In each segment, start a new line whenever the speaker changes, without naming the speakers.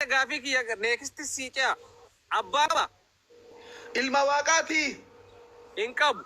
Gaafii kiyya next sii ce'a. Abbaa qaba?
Ilma Waaqaatii?
Hin qabu.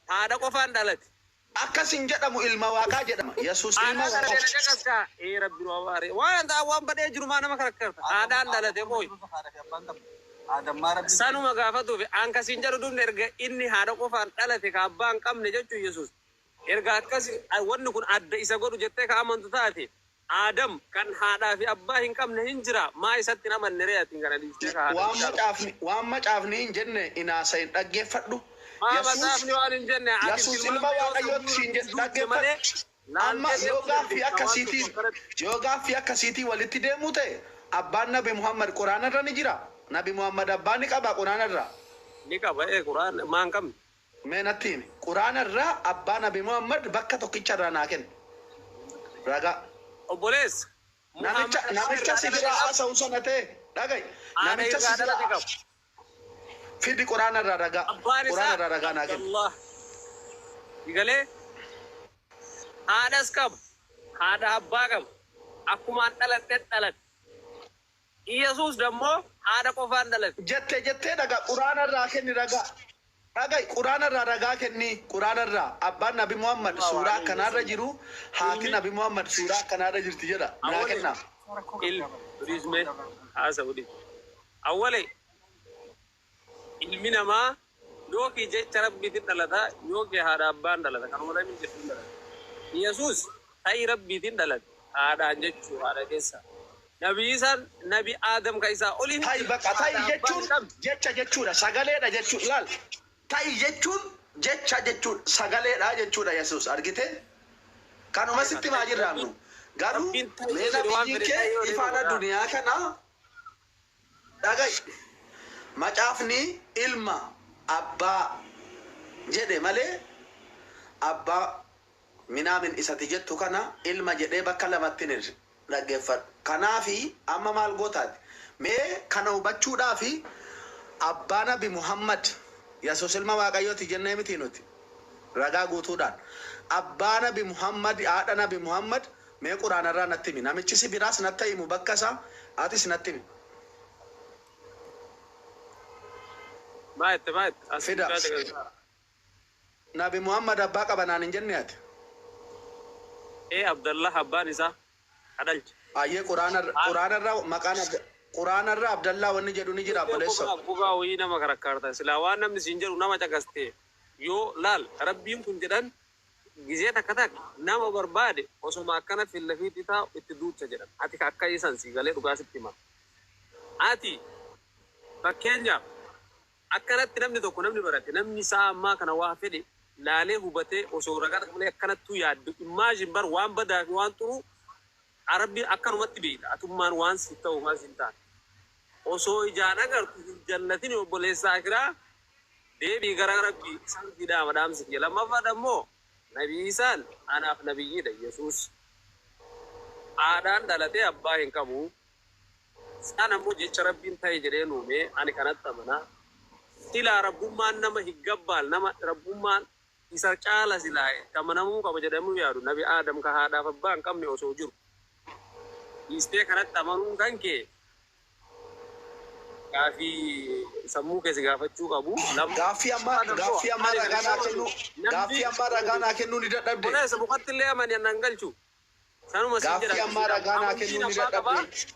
Haadha qofaan dhalate.
Akkas hin jedhamu ilma Waaqaa jedhama. Yesuus ilma
Haadhaa dhalate na
Waaqaati.
caqas kaa. Ee Rabbi nu abaare. Waan ta'a waan badhee jiru maa nama karakkarta. Haadhaan dhalate qooyi. Sanuma gaafatuufi an ka siin jedhu dubni erga inni haadha qofaan dhalate ka abbaa hin qabne jechuun Yesuus. Erga akkasi wanni kun adda isa godhu jettee ka amantu taate Aadam kan haadhaa fi abbaa hin qabne hin jira maa isatti hin amanne ree atin kana dhiistee ka haadha
Waan
fi abbaa.
macaafni waan macaafni hin jenne hin haasayin dhaggeeffadhu.
Maa
Yesuus
macaafni waan hin jenne ati
Yesuus ilma
tilmaama yoo
Waaqayyootti
sammuu
siin
irratti
jedhe
duutte
dhaggeeffadhu.
malee
Amma
laaltee
yoo
beekuu
gaaffii
dandeessa waan tokko
akkasiitiin
akkanatti.
yoo gaaffii akkasiitiin walitti deemuu ta'e abbaan Nabi Muhammad Quraana irra ni jira? Nabi Muhammad abbaa ni qabaa Quraana irraa?
Ni qaba ee Quraan maa hin qabne.
Mee natti himi. Quraana irraa abbaa Nabi Muhammad bakka tokkicha irraa naa kenni. Ragaa.
Obboleessa,
Namicha
Muhammad abbaa
namicha
irraa
si
dhalate
biraa
qaba.
haasa'u sana ta'e dhaga'i.
Haadha
Namicha si
irraa
biraa
dhalate qaba.
fidi Quraana irraa ragaa.
Abbaan
Quraana
isaa
irraa ragaa naa kenni.
Abdallah. Sigalee? Haadhas qaba. Haadha abbaa qaba. Akkumaan dhaladhen dhalate. Iyyasuus dammoo haadha qofaan dhalate.
Jette jettee dhaga quraana irraa kenni ragaa. Dhaga'i quraana irraa ragaa kenni quraana irraa abbaan nabi Muhammad
Sallallahu
suuraa
alaihi
akkanaarra
wasallam.
jiru haati
Ilmi
nabi Muhammad suuraa akkanaarra jirti jedha naa
awwale
kennaa.
ilmi turizme haasa godhi. Awwale Ilmi namaa yookii jecha Rabbiitin dhalata, yookii haadha abbaan dhalata. Kanuma lameen jidduun dhalata. Yesuus ta'ii Rabbiitin dhalate. Haadhaan jechuu haadha keessa. Nabi Iisaan Nabi Aadam ka isaa olii hin
Ta'i
jira.
baqa ta'i
Haadha abbaa
jechuun
hin qabne.
jecha jechuudha sagaleedha jechuu laal ta'i jechuun jecha jechuudha sagaleedha jechuudha yesuus argite kanuma
Egaa
sitti himaa
ta'i
jirraam
Rabbiin
nu garuu
Rabbiin ta'i
mee
yoo jedhe waan
nabiyyiin
fedhe
kee
ta'i yoo jedhe
ifaan
godha.
addunyaa kana Dhaga'i! Macaafni ilma abbaa jedhe malee abbaa minaamin isati jettu kana ilma jedhee bakka lamatti hin hirre. Dhaggeeffadhu. Kanaafi amma maal goota ati? Mee kana hubachuudhaafi abbaa nabi Muhammad, Yesuus ilma Waaqayyooti jennee mitii nuti? Ragaa guutuudhaan. Abbaa nabi Muhammad, haadha nabi Muhammad Mee quraanarraa natti himi. Namichi si biraas natta himu bakka isaa atis natti himi.
Maa jette maa jette as
Fida.
mucaa caqasaa.
Nabi Muhammad abbaa qaba naan hin jenne ati.
Ee Abdallah abbaan isaa ka dhalche.
Ayyee quraana quraanarra maqaan quraanarra Abdallaa wanni jedhu ni jira
Jettee
obboleesso.
gogaa gogaa wayii nama karakkaarta silaa waan namni siin jedhu nama caqaste yoo laal rabbiin kun jedhan Gizee takka takka nama barbaade osoma akkana fillafiitti taa'u itti duucha jedhan. Ati ka akka isan sii galee dhugaa sitti hima. Ati fakkeenyaaf akkanatti namni tokko namni barate namni sa'a ammaa kana waa fedhe laalee hubatee osoo ragaa takka malee akkanattuu yaaddu imagine bar waan badaa fi waan xuruu Arabbi akkanumatti beeyta atummaan waan siif ta'u waan siin taane. Osoo ijaan agartu hin jallatini obboleessa akiraa Deebi'i gara Rabbii isaan sii dhaama dhaamsi kiyya lammaffaa dammoo Nabi Iisaan anaaf nabiyyiidha Yesuus haadhaan dhalatee abbaa hin qabu Isaan ammoo jecha Rabbiin ta'i jedheen uume ani kanatti amana silaa Rabbummaan nama higgabaal nama Rabbummaan isa caala silaa itti amanamuu qaba jedhamuu yaadu Nabi Aadam ka haadhaaf abbaa hin qabne osoo jiru dhiistee kanatti amanuun kan kee Gaafii sammuu kee si gaafachuu qabu.
Gaaffii ammaa
Lammaffaan ammoo
gaaffii ammaa
ani kan
ragaa
itti
naa
amanu
kennuu
namni
gaaffii ammaa ragaa naa kennuu ni dadhabde.
Obboleessa mukatti illee amani annan galchu. Sanuma siin
Gaaffii
jedha
ammaa ragaa naa
amantiin
kennuu ni
abbaa qabaa.
dadhabde.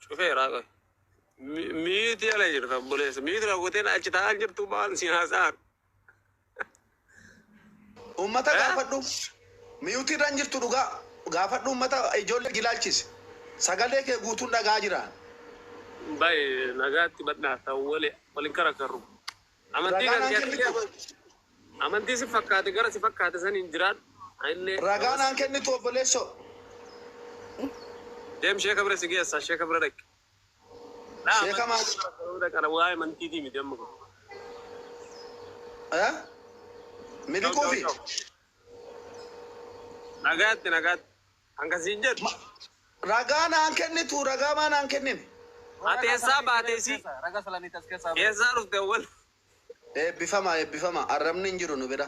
Cufeera qoy. Miiti ala jirta obboleessa. Miiti raawwateen achi taa'aa jirtu maal siin haasa'an.
Ummata
Eh?
gaafadhu. Miyuutii irra hin jirtu dhugaa. Gaafadhu ummata ijoollee gilaalchisi. Sagalee kee guutuun dhagaa jira.
Bay nagaatti badhaa ta'u wali walin karakarru. Amantii
Ragaa
kan
naan
kee atillee
kennitu.
amantii si fakkaate gara si fakkaate saniin jiraadhu. Anillee
Ragaa
gamas
naan kennitu obboleessoo.
deem sheeka bira si geessa sheeka bira dhaqi. Laa
Sheeka
amantii
maal?
karakaruu dhaqana waa'ee amantiitii miti amma kun.
Eh?
Ciao ciao
Miliquufi.
ciao. Nagaatti nagaatti. Hanga siin jedhu.
Ragaa naan kennitu ragaa maa naan kennine.
Ati eessaa baatee si? Eessaa dhufte awwal?
Eebbifama eebbifama arrabni hin jiru nu bira.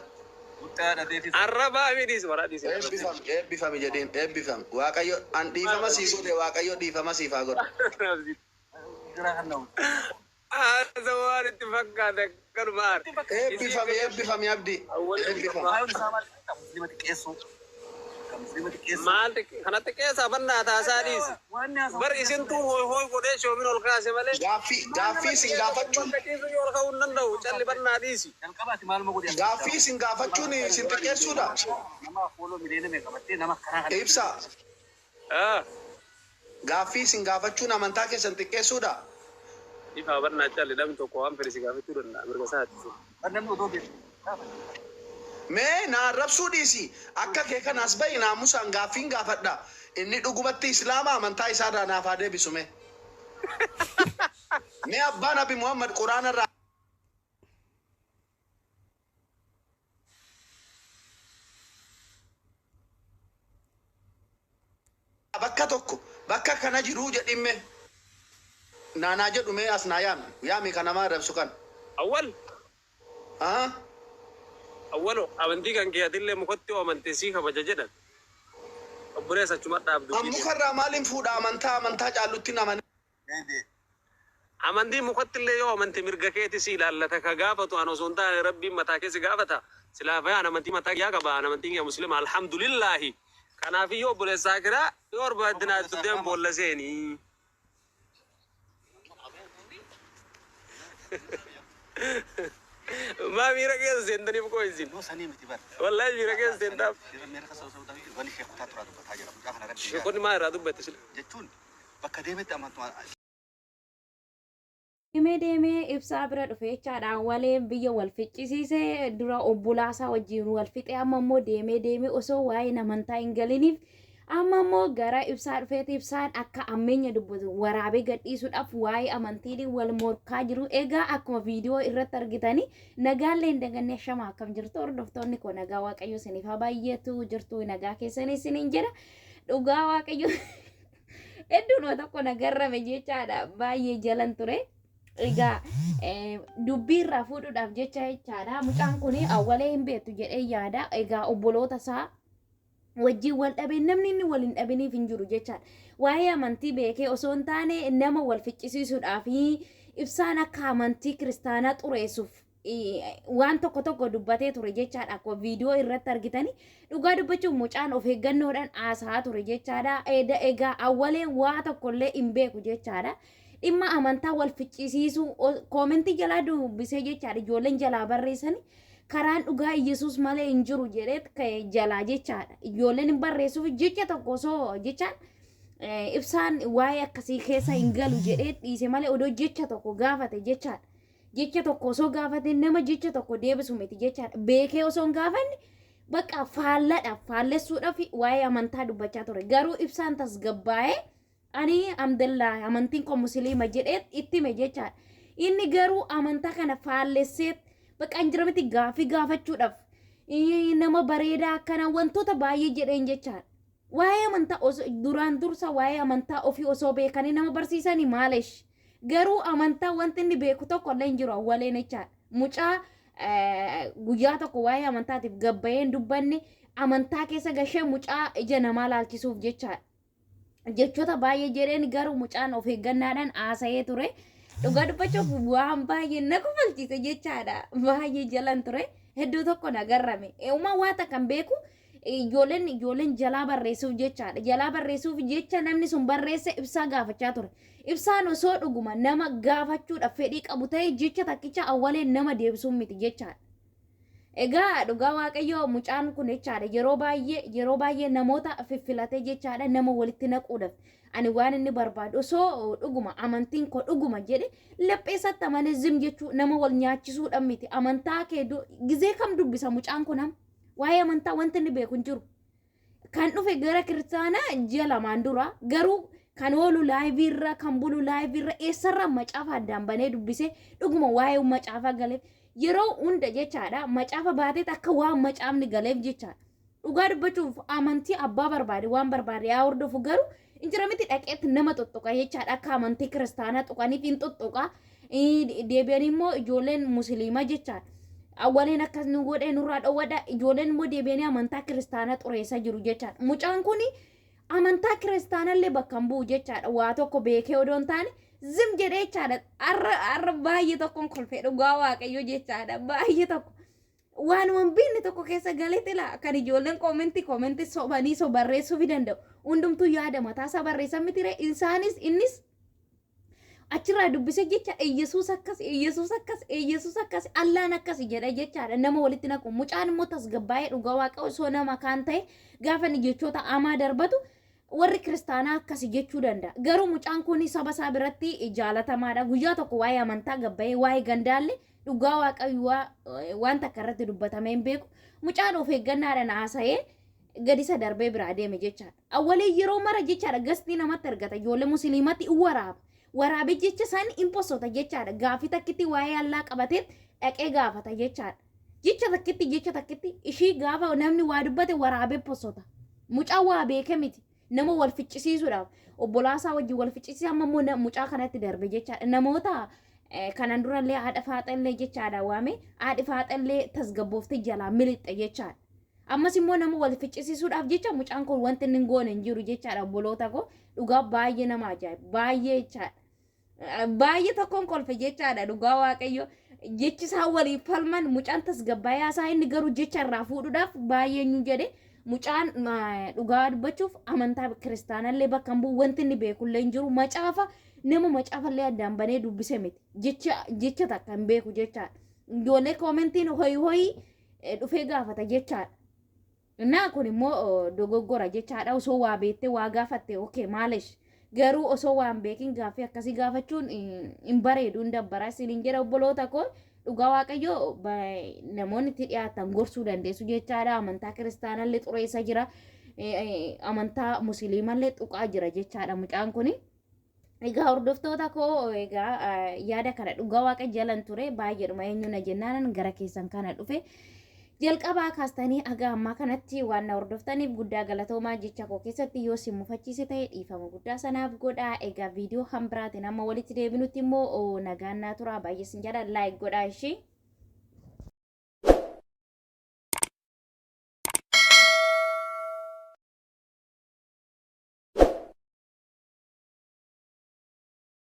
Arrabaa fi dhiisi waraa dhiisi.
Eebbifami, eebbifami jedhiin, eebbifami. Waaqayyo an dhiifama sii godhe, Waaqayyo dhiifama siif haa godhu.
Haasawaan itti fakkaate akkanuma aara.
Eebbifami, eebbifami Abdii. Eebbifami.
Maal kana xiqqeessaa bannaa taasaa dhiisi. Bar isintuu hooy hooy godhee shoomin ol kaase malee.
Gaaffii, gaaffii isin gaafachuun,
Bakka ciisu yoo ol ka'uu hin danda'u calli bannaa dhiisi.
Gaaffii isin gaafachuun isin xiqqeessuudha. Ibsa. Gaaffii isin gaafachuun amantaa keessan xiqqeessuudha.
Ifaa bannaa calli, namni tokko waan fedhe si gaafachuu danda'a, mirga isaati.
Mee na arrabsuu dhiisi. Akka kee kanaas bahi naamusaan gaaffiin gaafadha. Inni dhugumatti Islaama amantaa isaarraa naaf haa deebisu mee. Mee abbaa Nabi Muhammad Quraana irraa bakka tokko bakka kana jiruu jedhin mee. Naanaa jedhu mee as naa yaami. Yaami kan nama arrabsu kan.
Awwal.
Ah?
Awwalo, amantii kan kee atillee mukatti yoo amante sii kabaja jedhan. Obboleessa, achuma dhaabdu.
An mukarraa maaliin fuudha amantaa? Amantaa caallutti namane.
Amantii mukatti illee yoo amante mirga keeti si ilaallata. Ka gaafatu an osoo hin taane Rabbiin mataa kee si gaafata. Silaafaa an amantii mataa kiyyaa qaba, an amantiin kiyya Muslima, alhamdulillaahi. Kanaafiyyuu obboleessa akiraa yoo barbaadde naa dugdeen boolla seenii. Maa miira keessa seentaniif koo isin. Wallaahi miira keessa seentaaf. Sheekonni maa irraa dubbatte sila?
Deemee deemee Ibsaa bira dhufe jechaadha. Waleen biyya wal ficcisiise, dura obbolaasaa wajjin wal fixe, amma immoo deemee deemee osoo waa'een amantaa hin galiniif amma immoo gara Ibsaa dhufeeti Ibsaan akka ammeenya dubbatu waraabee gadhiisuudhaaf waa'ee amantiin wal morkaa jiru. Egaa akkuma viidiyoo irratti argitanii nagaallee hin daganne. Shama akkam jirtu hordoftoonni koo? Nagaa Waaqayyo isiniif haa baay'atu, jirtu nagaa keessanii isiniin jedha. Dhugaa Waaqayyo hedduun tokko nagarrame jechaadha, baay'ee jalan ture. Egaa dubbii irraa fuudhuudhaaf jecha jechaadha. Mucaan kun awwalee hin beektu jedhee yaada. Egaa obboloota isaa wajjin wal dhabee namni inni wal hin dhabiniif hin jiru jechaadha. Waa'ee amantii beekee osoo hin taane nama wal ficcisiisuudhaaf Ibsaan akka amantii kiristaanaa xureessuuf waan tokko tokko dubbatee ture jechaadha. Akkuma viidiyoo irratti argitanii dhugaa dubbachuuf mucaan of eeggannoodhaan haasa'aa ture jechaadha. Egaa awwalee waa tokkollee hin beeku jechaadha. Dhimma amantaa wal ficcisiisuu koomentii jalaa dubbisee jechaadha. Ijoolleen jalaa barreessanii karaan dhugaa Iyyasuus malee hin jiru jedhee ka'e jalaa jechaadha. Ijoolleen hin barreessuuf jecha tokko osoo jechaan Ibsaan waa'ee akkasii keessa hin galu jedhee dhiise malee odoo jecha tokko gaafate jechaadha. Jecha tokko osoo gaafate nama jecha tokko deebisu miti jechaadha. Beekee osoo hin gaafanne bakka faalladha faallessuudhaaf waa'ee amantaa dubbachaa ture. Garuu Ibsaan tasgabbaa'ee ani amdallaa amantiin koo Musliima jedhee itti hime jechaadha. Inni garuu amantaa kana faallessee bakka hin jiramtti gaaffii gaafachuudhaaf nama bareedaa akkana wantoota baay'ee jedheen jechaadha. Waa'ee amantaa osoo duraan dursa waa'ee amantaa ofii osoo beekanii nama barsiisanii maalish? Garuu amantaa wanti inni beeku tokko illee hin jiru awwaleen jechaadha. Mucaa guyyaa tokko waa'ee amantaatiif gabbayee hin dubbanne amantaa keessa gashee mucaa ija namaa laalchisuuf jechaadha. Jechoota baay'ee jedheen, garuu mucaan of eeggannaadhaan haasa'ee ture. Dhugaa dubbachuuf waan baay'ee na kofalchiise jechaadha. Baay'ee jalan ture. Hedduu tokko na garrame. Uumaa waa takkan beeku ijoolleen jalaa barreessuuf jechaadha. Jalaa barreessuuf jecha namni sun barreesse Ibsaa gaafachaa ture. Ibsaan osoo dhuguma nama gaafachuudhaaf fedhii qabu ta'e jecha takkicha awwaleen nama deebisuun miti jechaadha. Egaa dhugaa Waaqayyoo mucaan kun jechaadha yeroo baay'ee namoota fiffilatee jechaadha nama walitti naquudhaaf. Ani waan inni barbaadu osoo dhuguma amantiin koo dhuguma jedhe lapheessatti amanee zim jechuu nama wal nyaachisuudhaan miti. Amantaa kee gizee kam dubbisa mucaan kun? Amma waa'ee amantaa wanti inni beeku hin jiru. Kan dhufe gara kiristaanaa ji'a 2n dura, garuu kan oolu live irra, kan bulu live irra, eessarraa macaafa addaan banee dubbisee dhuguma waa'ee macaafa galeef? Yeroo hunda jechaadha macaafa baateet akka waan macaafni galeef jechaadha. Dhugaa dubbachuuf amantii abbaa barbaade waan barbaade yaa hordofu, garuu injira miti dhaqeetti nama tuttuqa jechaadha. Akka amantii kiristaanaa tuqaniif hin tuttuqa. Deebi'anii immoo ijoolleen Musliimaa jechaadha. Awwaleen akkas nu godhee nurraa dhowwadha. Ijoolleen immoo deebi'anii amantaa kiristaanaa xureessaa jiru jechaadha. Mucaan kun amantaa kiristaanallee bakka hin bu'u jechaadha. Waa tokko beekee odoo hin taane zim jedhee jechaadha. Arra arra baay'ee tokkoon kolfee dhugaa waaqayyo jechaadha. Baay'ee tokko. Waanuma hin beekne tokko keessa galee xila kan ijoolleen koomentii koomentii sobanii so barreessuu fi danda'u. Hundumtuu yaada mataasaa barreessan miti ree isaanis innis achirraa dubbise jecha Iyyasuus akkas Iyyasuus akkas Iyyasuus akkas Allaan akkas jedha jechaadha nama walitti naqu mucaan immoo tasgabbaa'ee dhugaa waaqa osoo nama kaan ta'e gaafa inni jechoota amaa darbatu warri kiristaanaa akkasi jechuu danda'a garuu mucaan kun saba isaa biratti jaalatamaadha guyyaa tokko waa'ee amantaa gabbayee waa'ee gandaallee dhugaa waaqayyo waan takka irratti dubbatamee hin beeku mucaan of eeggannaadhaan haasa'ee gadisa darbee biraa deeme jechaadha. Awwalee yeroo mara jechaadha gastii namatti argata ijoollee musliimatti in waraaba. Waraabee jecha isaanii in posota jechaadha. Gaafii takkitti waa'ee allaa qabatee dhaqee gaafata jechaadha. Jecha takkitti jecha takkitti ishii gaafa namni waa dubbate waraabee posota. Mucaan waa beeke miti. Nama wal ficcisiisuudhaaf obbolaasaa wajjin wal ficcisiisa amma immoo mucaa kanatti darbe jechaadha. Namoota kanan durallee haadha faaxallee jechaadha waame haadhi faaxallee tasgabbooftee jalaa milixxe jechaadha. Ammas immoo nama wal ficcisiisuudhaaf jecha mucaan kun wanti inni hin goone hin jiru jechaadha obboloota koo dhugaa baay'ee nama ajaa'iba baay'ee jechaadha. Baay'ee tokkoon kolfe jechaadha dhugaa waaqayyo jechi isaan waliif falman mucaan tasgabbaa'ee haasaa inni garuu jecha irraa fuudhuudhaaf baay'ee eenyu jedhe mucaan dhugaa dubbachuuf amantaa kiristaanallee bakka hin bu'u wanti inni beekullee hin jiru macaafa nama macaafallee addaan banee dubbise miti jecha jecha takka hin beeku jechaadha. Ijoollee koomentiin hoyi hoyi dhufee gaafata jechaadha. Innaa kun immoo dogoggora jechaadha. Osoo waa beektee waa gaafatte okay maalish. Garuu osoo waa hin beekin gaaffii akkasii gaafachuun hin bareedu hin dabbara isiniin jedha obboloota koo dhugaa waaqayyo namoonni itti dhiyaatan gorsuu dandeessu jechaadha. Amantaa kiristaanallee xureessa jira. Amantaa musliimallee tuqaa jira jechaadha mucaan kuni. Egaa hordoftoota koo egaa yaada kana dhugaa waaqa jalan ture baay'eedhuma eenyu na jennaanan gara keessan kana dhufe. Jalqabaa kaastanii haga ammaa kanatti waan na hordoftaniif guddaa galatoomaa jecha koo keessatti yoo si mufachiise ta'e dhiifama guddaa sanaaf godhaa. Egaa viidiyoo hambiraatiin amma walitti deebinutti immoo nagaan naa turaa baay'ee sin jedha like godhaa ishee.